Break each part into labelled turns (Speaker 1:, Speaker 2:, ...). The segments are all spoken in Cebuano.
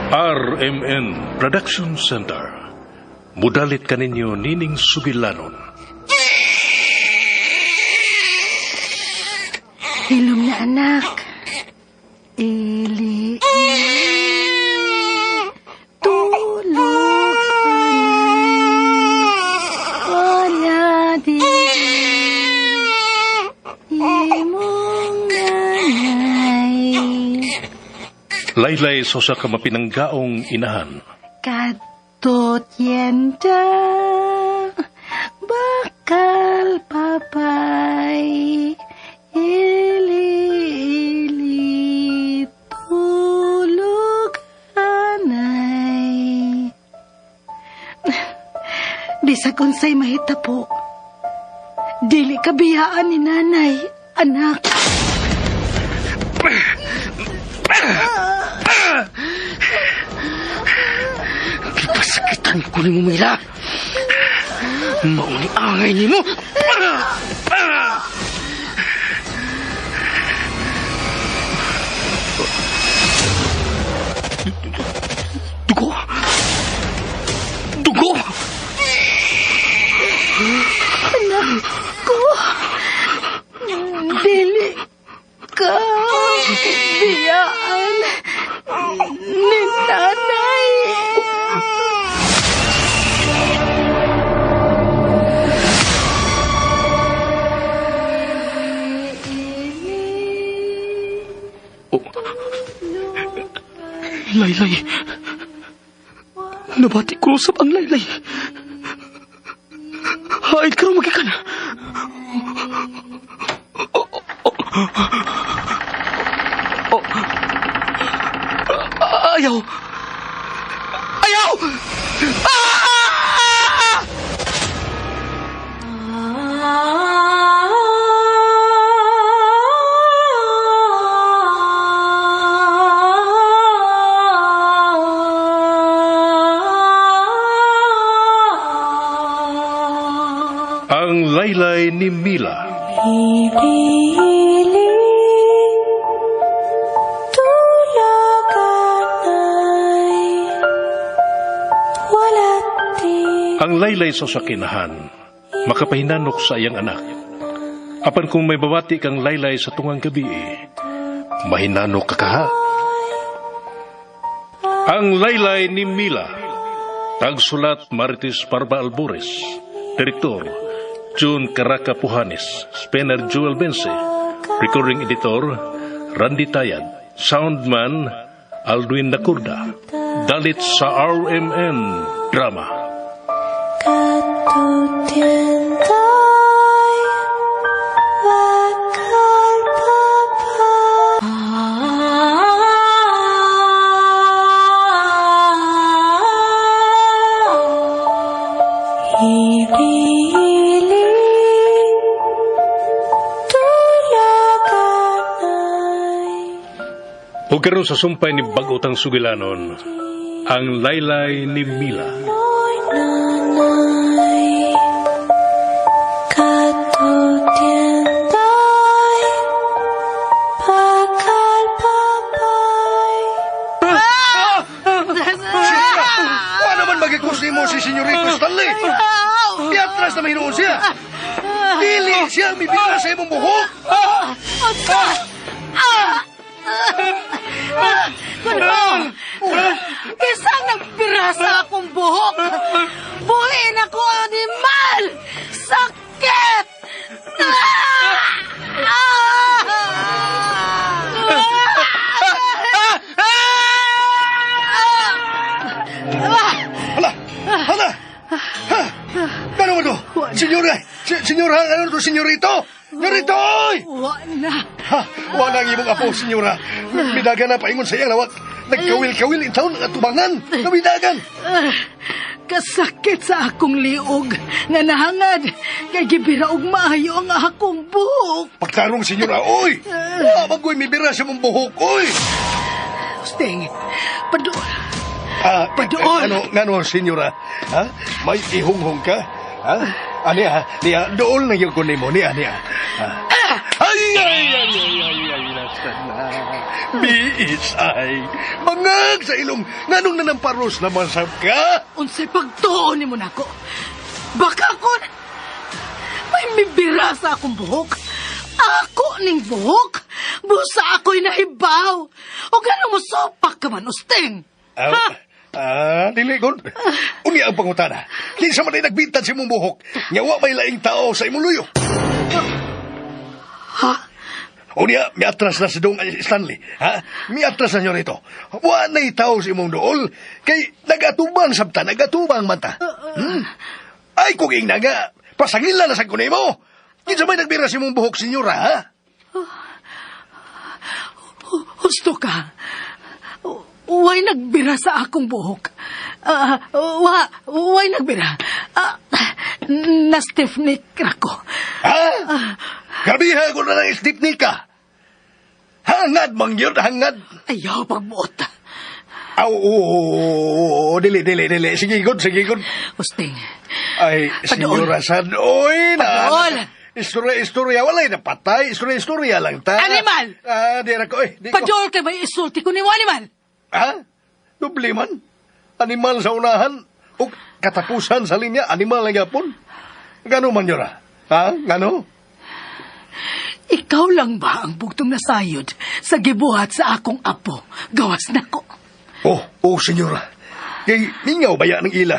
Speaker 1: RMN Production Center. Mudalit kaninyo nining sugilanon.
Speaker 2: Hilom na anak. Ili, ili, tulog wala di imong nanay.
Speaker 1: Laylay sa usa ka mapinanggaong inahan.
Speaker 2: Kadto tienda, bakal papay, ili, ili, tulog anay. Bisag unsay mahitabo, dili ka biyaan ni nanay, anak.
Speaker 3: Gipasakitan ko ni mo, Mila. Mauni angay ni mo. Dugo! Dugo!
Speaker 2: Anak ko, dili ka biyaan ni nanay.
Speaker 3: Oh. Laylay. Nabati ko usap ang laylay. Haid ka rin magikan. Oh, oh, oh. Ayaw! Ayaw! Ah!
Speaker 1: Ang Laylay ni Mila.
Speaker 4: Ili, tulog anay, wala di
Speaker 1: Ang laylay sa sakinahan, makapahinanok sa iyang anak. Apan kung may babati kang laylay sa tungang gabi, mahinanok ka kaha. Ang Laylay ni Mila. Tagsulat Marites Parba Albores. Direktor June Caraca Puhanes. Spenner Joel Bense. Recording editor Randy Tayad. Soundman Aldwin Nakurda. Dalit sa RMN Drama.
Speaker 4: Katutientay, bakal papay. Ili, ili, tulog anay.
Speaker 1: Ug karon sa sumpay ni bag-otang sugilanon, ang Laylay ni Mila.
Speaker 4: Mo'y nanay, katutientay, bakal papay.
Speaker 5: Wa naman magikus nimo si Senyorito Stanley. Piatras na mahinuon siya. Dili siya mibira sa imong buhok.
Speaker 2: Kuno, isang nagbira sa akong buhok. Buhin ako, animal! Sakit!
Speaker 5: Hala! Hala! Ha? Ano mo to? Senyora! Senyora, ano to, senyorito? Senyorito, oy!
Speaker 2: Wa na.
Speaker 5: Ha, wala ang imong apo, senyora. Midagan na paingon sa iyang lawak. Nagkawil-kawil in taon ang atubangan. Namidagan.
Speaker 2: Kasakit sa akong liog nga nahangad kay gibira og maayo ang akong buhok.
Speaker 5: Pagtarong, senyora, oy! Wa man ko'y mibira sa imong buhok, oy!
Speaker 2: Sting, paduol.
Speaker 5: Ah,
Speaker 2: Paduol.
Speaker 5: Ano, ngano, senyora? Ha? May ihunghong ka? Ha? Ani ha? Niya, dool na yung kunin mo. Niya, niya. Ha? Ay, ay, ay, ay, ay, ay, nasa na. BSI. Bangag sa ilong. Nganong nanamparos naman sab ka?
Speaker 2: Unsay pagtuo nimo nako? Baka kon may mibira sa akong buhok. Ako ning buhok. Busa ako'y nahibaw. O gano'n mo sopak ka man, Usting.
Speaker 5: Ah, ah, dili gud. Unya ang pangutana. Kinsa man ay nagbintad sa imong buhok? Nga wa may laing tao sa imong luyo.
Speaker 2: Ha?
Speaker 5: Unya, miatras na si Dong Stanley. Ha? Miatras na nyo rito. Wa na'y tao sa imong dool. Kay nagatubang sabta, nagatubang man ta. Hmm? Ay, kung ingna nga, pasangila na sa kunay mo. Kinsa may nagbira sa imong buhok, senyora, ha?
Speaker 2: Husto ka. Way nagbira sa akong buhok. Way nagbira. Na stiff neck ra ko.
Speaker 5: Ha? Gabiha ko na ng stiff neck ka. Hangad mang yun, hangad.
Speaker 2: Ayaw pagbuot.
Speaker 5: Aw, oo, dili, dili, dili. Sige, good, sige, good.
Speaker 2: Usting.
Speaker 5: Ay,
Speaker 2: Padool.
Speaker 5: senyora sad, oy, na.
Speaker 2: Padool.
Speaker 5: Istorya, istorya, walay napatay. Istorya, istorya lang ta.
Speaker 2: Animal!
Speaker 5: Ah, di ra ko, eh. Di ko.
Speaker 2: Padool kay may isulti ko nimo, animal.
Speaker 5: Ha? Doble man. Animal sa unahan. O katapusan sa linya, animal na gyapon. Gano man yun, ah? Ha? Gano?
Speaker 2: Ikaw lang ba ang bugtong nasayod sa gibuhat sa akong apo? Gawas nako.
Speaker 5: Oh, senyora. Kay mingaw baya ng ila.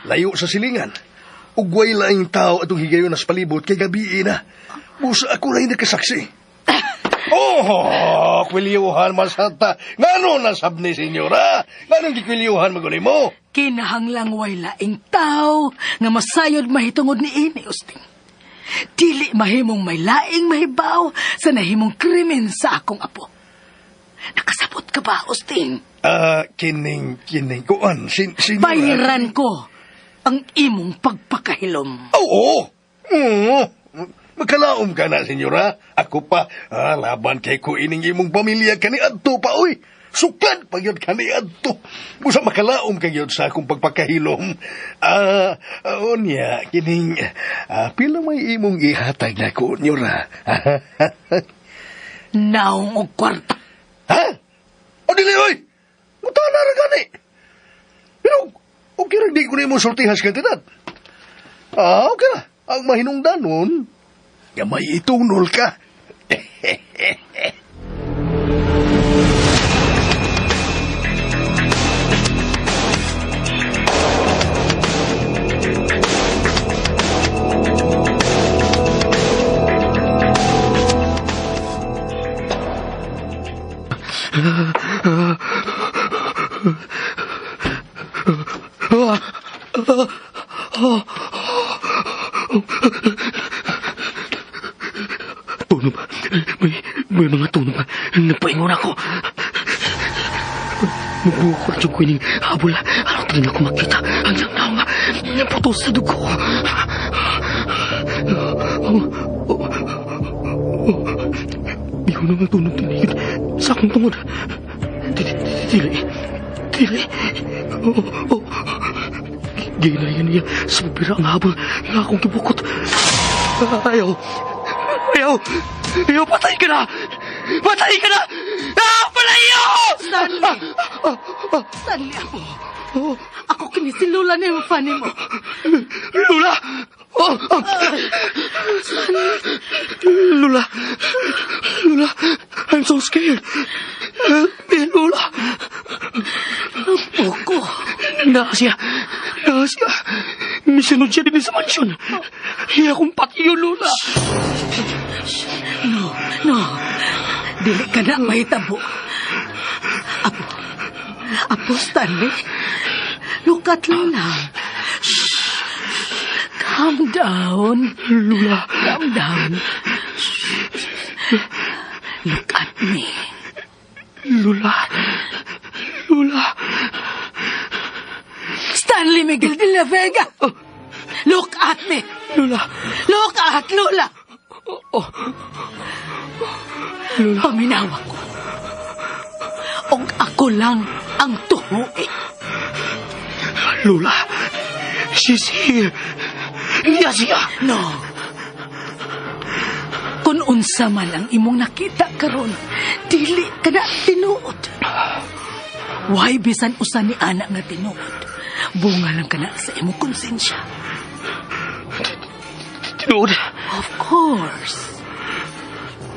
Speaker 5: Layo sa silingan. Ugway laing tao atong higayon nas palibot kay gabi na. Busa ako rin nakasaksi. Oh, kwilyuhan masata. Ngano nasab ni senyora? Ngano gikwilyohan maguli mo?
Speaker 2: Kinahanglang way laing tao nga masayod mahitungod ni ini, Usting. Dili mahimong may laing mahibaw sa nahimong krimen sa akong apo. Nakasabot ka ba, Usting?
Speaker 5: Ah, kining, kining, kuan, senyora.
Speaker 2: Bayaran ko ang imong pagpakahilom.
Speaker 5: Oo. Oo. Magkalaom ka na, senyora. Ako pa, laban kay ko ining imong pamilya kani adto pa, oy. Sukad pa yun kani adto. Busa makalaom ka yun sa akong pagpakahilom. Unya, kining, pila may imong ihatag na ko, senyora.
Speaker 2: Naong og kwarta.
Speaker 5: Ha? O dili, oy! Mutana ra gani. Pero, okay ra di ko na imong sultihas kantidad. Okay ra. Ang mahinungdanon, nga may itunol ka.
Speaker 3: Tunog. May mga tunog. Nagpaingon ako. Nagbuko at yung kuning habol. Anong tingin ako makita? Ang iyang naong naputos sa dugo. Iyon ang tunog tinigid sa akong tungod. Dili. Dili. Ginayan niya sa pabira ang habol nga akong gibukot. Ayaw. Ayaw. Ayaw, patay ka na! Patay ka na! Ah, palayo!
Speaker 2: Stanley! Stanley, ako. Ako kini si Lula ni Fanny mo.
Speaker 3: Lula! Oh, oh. Lula! Lula! I'm so scared! Help me, Lula!
Speaker 2: Apo ko.
Speaker 3: Naa siya! Naa siya! Misunod siya din sa mansyon! Iya akong patiyo, Lula!
Speaker 2: No, no. Dili ka na mahitabo. Apo. Apo, Stanley. Look at Lola. Shh. Calm down.
Speaker 3: Lula!
Speaker 2: Calm down. Shh. Look at me.
Speaker 3: Lula! Lula!
Speaker 2: Stanley Miguel de la Vega. Look at me.
Speaker 3: Lula!
Speaker 2: Look at Lola.
Speaker 3: Oh. Lula!
Speaker 2: Paminawa ko. Og ako lang ang tuhui.
Speaker 3: Lula! She's here! Niya siya!
Speaker 2: No. Kung Kung unsa man ang imong nakita karon, dili ka na tinuod. Why bisan usa ni ana nga tinuod? Bunga lang ka na sa imong konsensya.
Speaker 3: Tinuod.
Speaker 2: Of course.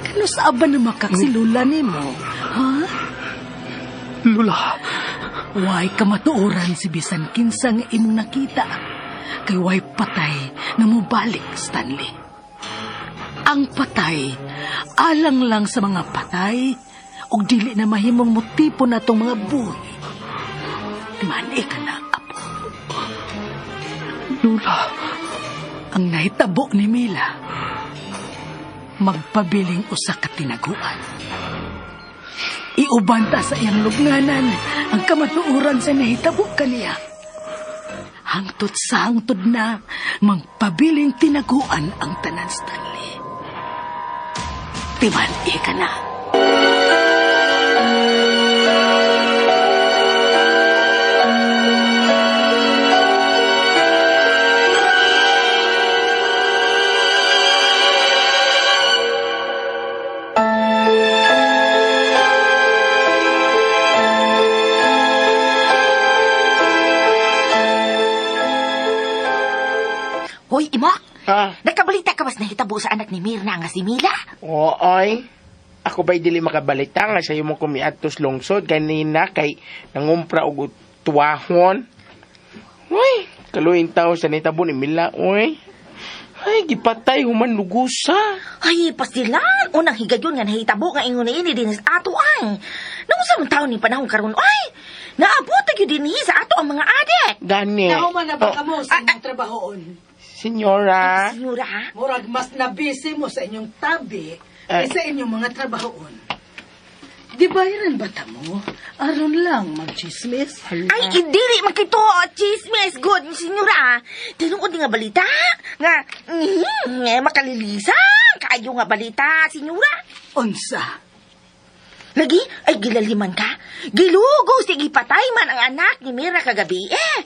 Speaker 2: Kano sa ba na makaksilula nimo? Ha?
Speaker 3: Lula.
Speaker 2: Why kamatuoran si bisan kinsa nga imong nakita? Kay why patay nga mobalik, Stanley. Ang patay, alang lang sa mga patay, ug dili na mahimong motipo na itong mga buhi. Mani ka na, apo.
Speaker 3: Lula.
Speaker 2: Ang nahitabo ni Mila, magpabiling usa ka tinaguan. Iuban ta sa iyang lugnanan ang kamatuoran sa nahitabo kaniya. Hangtod sa hangtod na, magpabiling tinaguan ang tanan, Stanley. Timan-i ka na.
Speaker 6: Hoy, Imok!
Speaker 7: Ha?
Speaker 6: Nakabalita ka mas nahitabo sa anak ni Mirna nga si Mila?
Speaker 7: Ooy. Ako ba'y dili makabalita nga sayo mo kumiadtos lungsod kanina kay nangumpra og tuwahon. Uy, kaluin tao sa nitabo ni Mila, uy. Ay, gipatay human lugusa.
Speaker 6: Ay, pastilan! Unang higayon nga nahitabo nga ingon ini din sa ato ay. Naunsa man taon ni panahon karon ay? Naabot gyud dinhi sa ato ang mga adik.
Speaker 7: Gani.
Speaker 2: Nahuman na ba
Speaker 7: Oh,
Speaker 2: kamo sa inyong trabahoon?
Speaker 7: Senyora.
Speaker 6: Senyora, ha?
Speaker 2: Murag mas nabisi mo sa inyong tabi
Speaker 7: Ay.
Speaker 2: kaysa inyong mga trabahoon. Di bayaran ba ta mo? Aron lang magchismis.
Speaker 6: Ay, indiri man kito, chismis, good, senyora. Tinuod nga balita, nga, makalilisan, kaayo nga balita, senyora.
Speaker 2: Unsa?
Speaker 6: Lagi, ay gilaliman ka. Gilugo, sige patay man ang anak ni Mira kagabi eh.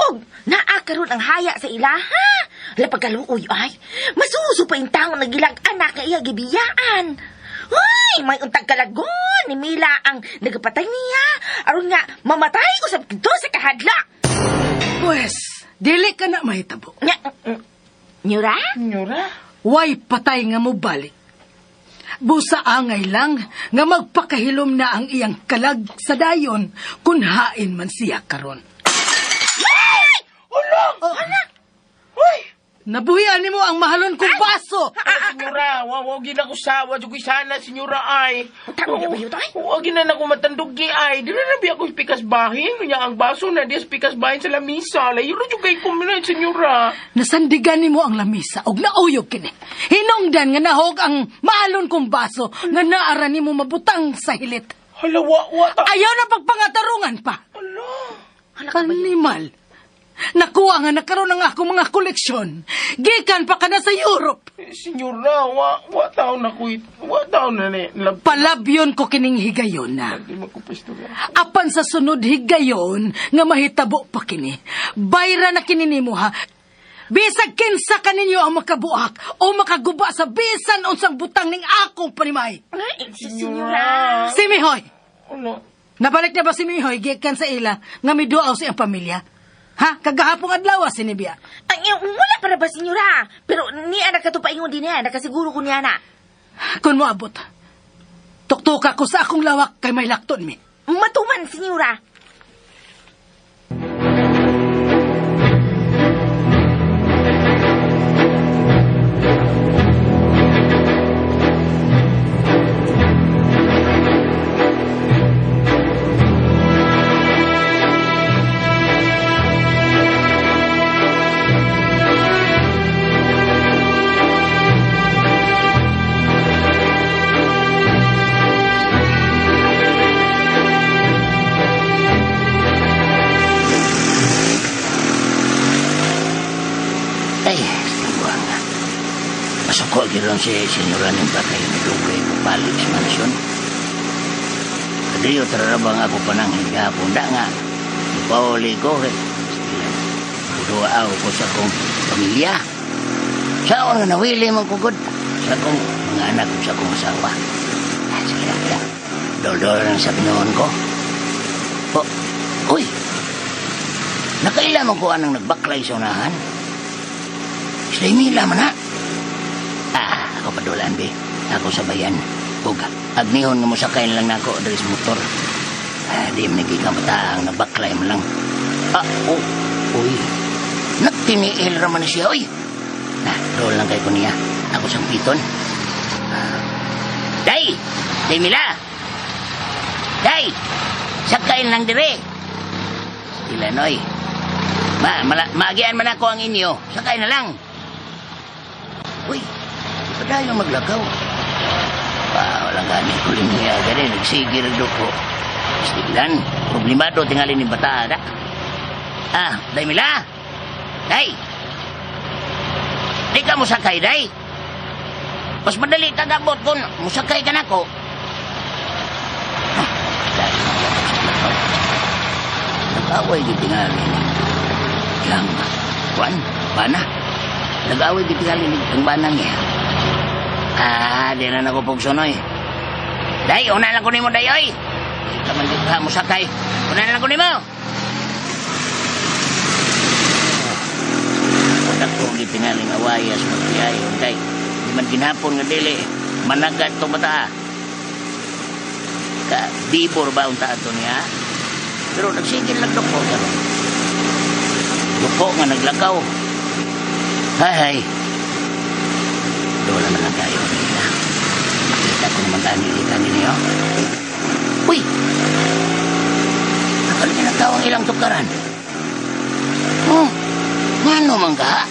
Speaker 6: Og, naa karon ang haya sa ilaha. Lapagkaluoy ay, masuso pa yung taong nagilag anak nga iya gibiyaan. Uy, may untag kalagon ni Mila ang nagapatay niya. Aron nga, mamatay usab kito sa kahadlok.
Speaker 2: Pwes, dili ka na mahitabo.
Speaker 6: Nya, Nyura?
Speaker 7: Senyora?
Speaker 2: Way patay nga mobalik. Busa angay lang nga magpakahilom na ang iyang kalag sa dayon kung hain man siya karon.
Speaker 6: Ay!
Speaker 7: Ulong!
Speaker 2: Oh.
Speaker 7: Uy!
Speaker 2: Nabuhian nimo ang mahalon kong baso.
Speaker 7: Senyora, wa gina ko sa, wa jud ko sana, senyora ay.
Speaker 6: Utang na ba yun, ay?
Speaker 7: Wa gina na ko matandugi ay. Dili na biya ko pikas bahin, unya ang baso na di pikas bahin sa lamisa. Layo ra jud kay ko na, senyora.
Speaker 2: Nasandigan nimo ang lamisa og nauyog kini. Hinungdan nga nahog ang mahalon kong baso nga naara nimo mabutang sa hilit.
Speaker 7: Hala, wa ta.
Speaker 2: Ayaw na pagpangatarungan pa.
Speaker 7: Hala.
Speaker 2: Animal. Nakuha nga nakaroon ang akong mga koleksyon. Gikan pa ka na sa Europe.
Speaker 7: Senyora, wa taon na ko, wa taon na ni. Lab,
Speaker 2: Palabyon ko kining higayon na.
Speaker 7: di magkupisto ka.
Speaker 2: Apan sa sunod higayon nga mahitabo pa kini. Bayra na kini nimo ha. Bisag kinsa kaninyo ang makabuak o makaguba sa bisan unsang butang ning akong panimay.
Speaker 6: Ay, senyora.
Speaker 2: Si Mihoy.
Speaker 7: Ano?
Speaker 2: Nabalik na ba si Mihoy gikan sa ila nga miduaw sa iyang pamilya? Ha? Kagahapong adlaw si Nibia.
Speaker 6: Ay, wala para ba, senyora? Pero niya nakatupaingon din niya, nakasiguro ko niya na.
Speaker 2: Kung moabot, tuktuka ko sa akong lawak kay may lakton mi.
Speaker 6: Matuman, senyora.
Speaker 8: Ay, tingwa nga. Masuko giron si senyora ng batay na dugay balik sa mansyon. Kadriyo tararabang ako panang higapon da nga. Ipauli ko eh. Duwa ako ko sa akong pamilya. Saan nga nawili man kugod? Sa akong mga anak ug sa akong asawa. Ah, sige lang, lang. Dol-dol lang sa pinuon ko. Oh, uy! Nakaila mo ko anang nagbaklay sa unahan? Sila Mila man ha? Ah, ako padulan, be. Ako sa bayan. Ug, agnihon nga mosakay na lang nako diri sa motor. Ah, di man nagkikamata ang nabaklay mo lang. Ah, oh, uy. Nagtiniil raman na siya, uy. Na, dool lang kay ko niya. Ako siyang piton. Ah. Day! Day Mila! Day! Sakain lang dire. Ilanoy. Ma, mala, maagian man ako ang inyo. Sakay na lang. Uy, padayon maglakaw. Ah, walang gani ko niya. Gani, nagsige rin ko. Stilan, problemado tingali ni bata, da. Ah, Day Mila! Day! Di ka musakay, Day! Mas madali ka gabot kung musakay ka nako. Ah, dahil maglakaw sa lakaw. Nag-away di tingali ni Yang, Juan, bana. Nag-away di tingali ni ang bana niya. Ah, di na nako pugsonoy. Day, una lang ko nimo, Day, oy. Di ka man di ka musakay. Una lang ko nimo. Utak ko gitingaling awayas magbiyahe, day. Di man ginhapon nga dili. Managat to bata. Ka, bibor ba unta ato niya? Pero nagsigil lang duko karon. Duko nga naglakaw. Hay, hay. Dola na lang tayo nila. Makita ko naman gani gani niyo. Uy! Nakalimutan ang tawang ilang tukaran. Oh, ngano man ka?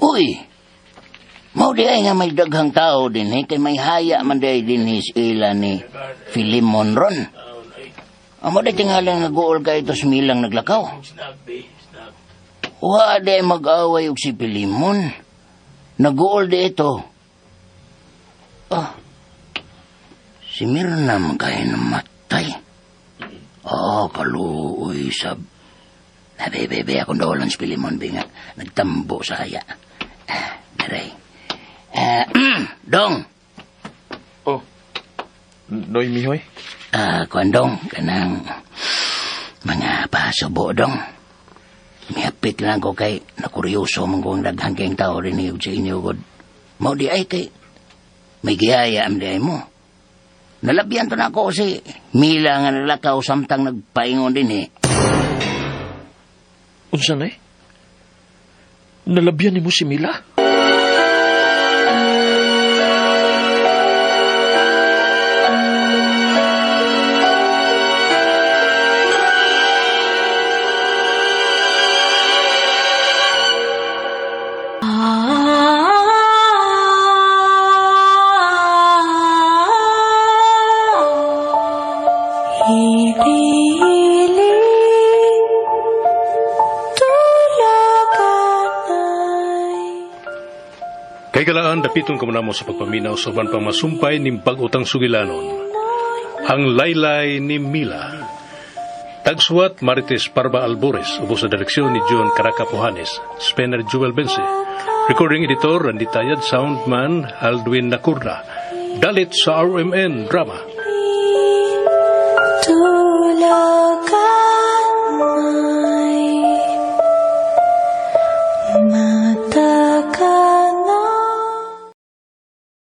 Speaker 8: Uy! Mao di ay nga may daghang tao din eh, kay may haya man di ay din his ila ni Filimon ron. Amo di tingalang nag-uol kay ito milang naglakaw. Wa di ay mag-away og si Filimon. Nag-uol di ito. Ah, si Mirna man kay namatay. Ah, kaluoy sab. Nabe, bebe, akong dolan si Filimon, bi nga. Nagtambo sa haya. Ah, daray. Ah, dong.
Speaker 7: Oh. Noy mihoy.
Speaker 8: Ah, kuan dong, kanang mga pasubo dong. Mihapit lang ko kay nakuryoso man ko ang daghang kayong tao rin sa inyo god. Mao di ay kay may gihaya am di ay mo. Nalabyan to na ako si Mila nga nalakaw samtang nagpaingon din eh.
Speaker 3: Unsa na eh? Nalabyan nimo si Mila?
Speaker 4: Hiling tulaganay.
Speaker 1: Kay galaan, dapiton ka mo sa pagpaminaw sa uban pang masumpay ning bag-utang sugilanon. Ang Laylay ni Mila. Tagsuwat Marites Parba Albores, ubos sa direksyon ni John Caracapuhanes, Spencer Jewel Bense. Recording editor Randy Tayad, soundman Aldwin Nakurna. Dalit sa RMN Drama.
Speaker 4: Tulaganay.